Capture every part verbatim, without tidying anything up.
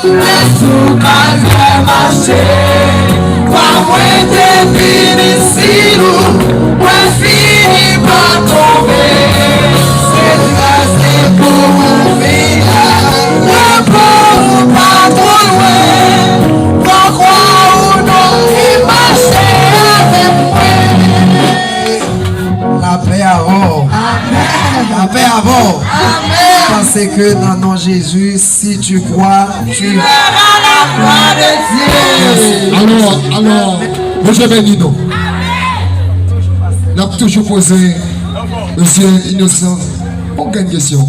Lè sou kalvè mache, kwa mwen te vin isi, mwen fini pa tonbe. Se gras li pou ou vin la, repò ou pa twò lwen. Pran kwa ou non ki mache avèk mwen. Lapè avè w. Lapè avè w. Paske nan non Jezi, si tu crois, tu verras la gloire de Dieu. Alò, alò, Bondye beni nou. N ap toujou poze mesye Inosan yon grenn kesyon.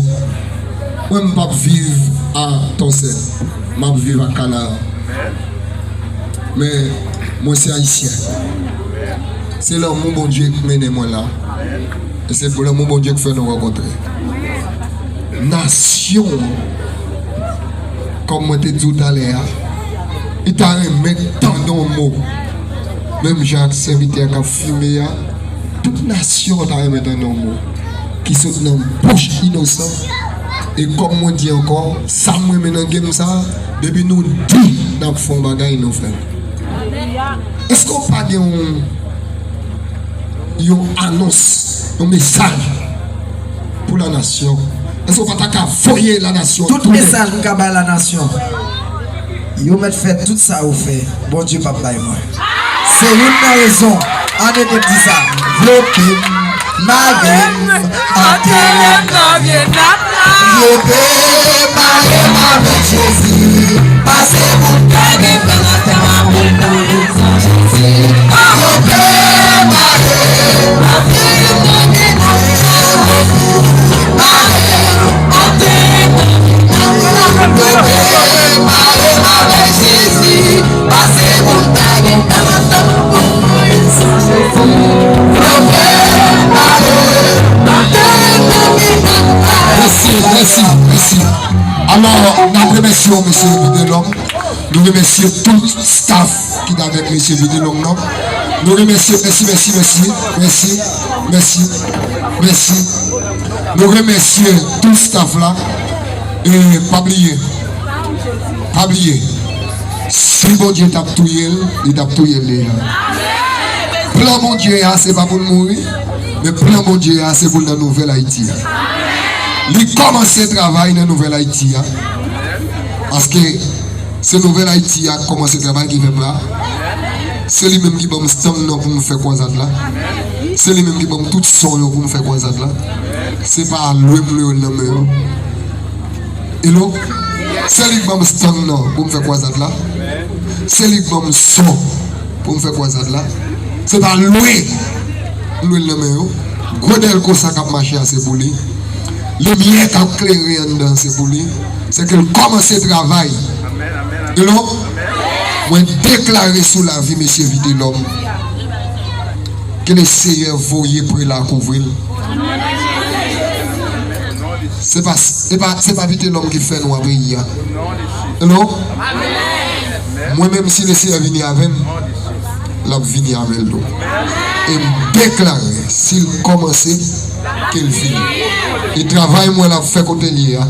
Mwen, m p ap viv a Tòsèl. M ap viv a Kanaan. Men, mwen se ayisyen. Se lanmou Bondye k mennen mwen la. E se pou lanmou Bondye k fè nou rankontre. Nasyon, kòm mwen te di w talè a, li ta renmen tande yon mo. Menm jan ak sèvitè k ap fimen an, tout nasyon ta renmen tande yon mo ki sot nan bouch Inosan. E kòm mwen di ankò, sa m renmen nan game sa, depi nou di n ap fè yon bagay, nou fè l. Èske w pa gen yon, yon anons, yon mesaj pou lanasyon? Èske w pa ta ka voye lanasyon? Tout mesaj m ka bay lanasyon, yo mèt fè tout sa yo fè, Bondye p ap bay mwen. Se youn nan rezon, ann ede m di sa, vlope m, mare m, antere m nan vye nat la. Vlope m, mare m avèk Jezi, pase pou m ta gen tan nan tèm amoul nan rezon Jezi. Vlope m, mare m, antere m nan vye nat la. Vlope m, mare m, antere m nan vye nat la. Vlope m, mare m avèk Jezi. Pase pou m ta gen tan nan tèm amoul nan rezon Jezi. Vlope m, mare m, antere m nan vye nat la. Mèsi, mèsi, mèsi. Alò, n ap remèsye w, mesye Vitelhomme. Nou remèsye tout staff ki t avèk mesye Vitelhomme nan. Nou remèsye, mèsi, mèsi, mèsi, mèsi, mèsi, mèsi. Nou remèsye tout staff la. E pa bliye, pa bliye, si Bondye t ap touye l, li t ap touye l deja. Plan Bondye a, se pa pou l mouri, men plan Bondye a, se pou l nan nouvèl Ayiti a. Li kòmanse travay nan nouvèl Ayiti a. Paske se nouvèl Ayiti a k kòmanse travay ki fè m la. Se li menm ki ban m stand nan pou m fè kwazad la. Se li menm ki ban m tout son yo pou m fè kwazad la. Se pa lwe m lwe yo nan men yo. Hello? Se li k ban m stand nan pou m fè kwazad la. Se li k ban m son pou m fè kwazad la. Se pa lwe m lwe l nan men yo. Gwo dèlko sa k ap mache a, se pou li. Limyè k ap klere anndan, se pou li. Se ke l kòmanse travay. Hello? Mwen deklare sou lavi mesye Vitelhomme, ke le Seyè voye prela kouvri l. Se pa, se pa, se pa Vitelhomme ki fè nou an peyi a. Hello? Mwen menm, si le Seyè vini avè m, l ap vini avè l tou. E m deklare, si l kòmanse, ke l fini. E travay mwen l ap fè kote l ye a,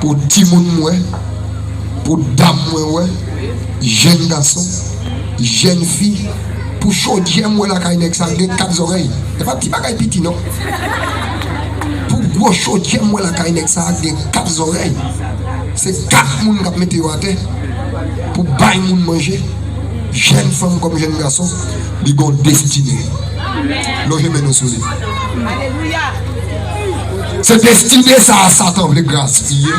pou timoun mwen, pou dam mwen wè, jèn gason, jèn fi, pou chodyè m wè lakay nèg sa gen kat zòrèy. E pa ti bagay piti non. Pou gwo chodyè m wè lakay nèg sa gen kat zòrèy. Se kat moun k ap mete yo atè pou bay moun manje. Jèn fanm kòm jèn gason, li gon destine. Lonje men nou sou li. Se destine sa a Satan vle gaspiye,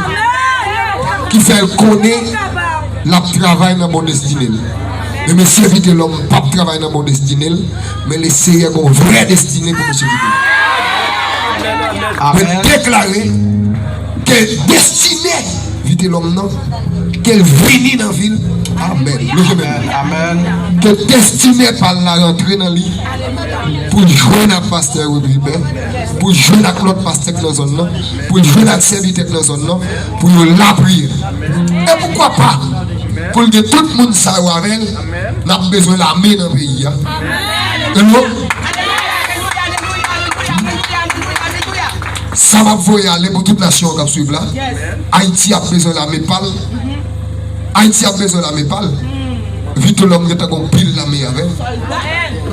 ki fè l konnen l ap travay nan bon destine l. Men mesye Vitelhomme p ap travay nan bon destine l, men le Seyè gon vrè destine pou mesye Vitelhomme. Mwen deklare ke destine Vitelhomme nan, ke l vini nan vi l. Amèn. Lonje men nou. Ke destine pa l la rantre nan li, pou l jwenn ak pastè Ribè, pou l jwenn ak lòt pastè k nan zòn nan, pou l jwenn ak sèvitè k nan zòn nan, pou yo lapriyè. E poukwa pa, pou l gen tout moun sa yo avè l, n ap bezwen lame nan peyi a. Hello? Sa m ap voye ale pou tout nasyon an k ap swiv la. Ayiti ap bezwen lame pa l. Ayiti ap bezwen lame pa l. Vitelhomme gentan gen yon pil lame avè l.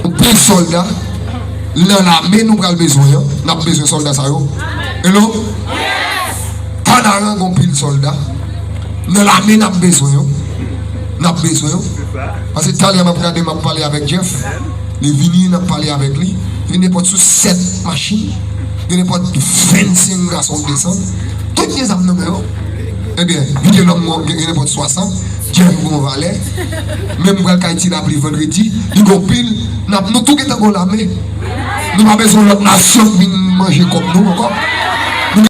Yon pil sòlda. Nan lame nou pral bezwen an, n ap bezwen sòlda sa yo. Hello? Kanaran gen yon pil sòlda. Nan lame n ap bezwen yo. N ap bezwen yo. Paske talè m ap gade, m ap pale avèk Jeff. Li vini, n ap pale avèk li. Li nenpòt sou sèt machin. Li nenpòt vennsenk gason k desann. Tout gen zam nan men yo. Ebyen, Vitelhomme gen nenpòt swasant. Jeff gen yon valè. Menm pral kay Ti Lapli vandredi. Li gen pil. N ap, nou tou gentan gen lame. Nou pa bezwen lòt nasyon k vin manje kòb nou ankò.